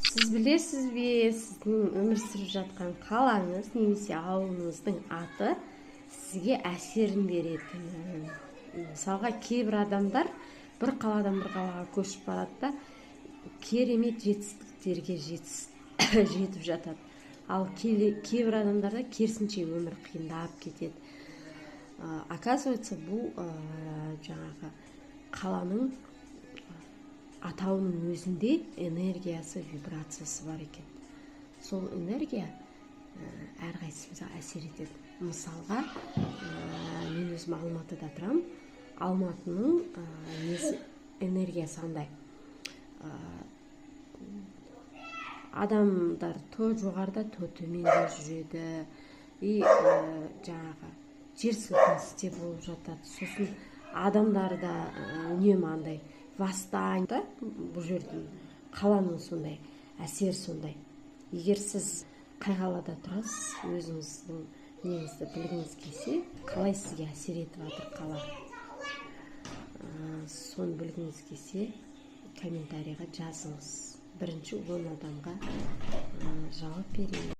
Сіз білесіз бе, сіздің өмір сүріп жатқан қалаңыз немесе ауылыңыздың аты сізге әсерін беретінін? Мысалға, кейбір адамдар бір қаладан бір қалаға көшіп барады да, керемет жетістіктерге жетіп жатады. Ал кейбір адамдарда керісінше, өмір қиындап кетеді. Оказывается, бұл жаңағы қаланың атауының өзінде энергиясы, вибрациясы бар екен. Сол энергия әрқайсымызға әсер етеді. Мысалға, мен өзім Алматыда тұрамын. Алматының несі, энергиясы қандай? Адамдар то жоғарыда, то төменде жүреді. И жаңағы жер сілкінісі де болып жатады. Сосын адамдар да үнемі андай восстание да. Бұл жердің, қаланың сондай әсері сондай. Егер сіз қай қалада тұрасыз, өзіңіздің неңізді білгіңіз келсе, қалай сізге әсер етіп жатыр қала, соны білгіңіз келсе, комментарийға жазыңыз. Бірінші 10 адамға жауап беремін.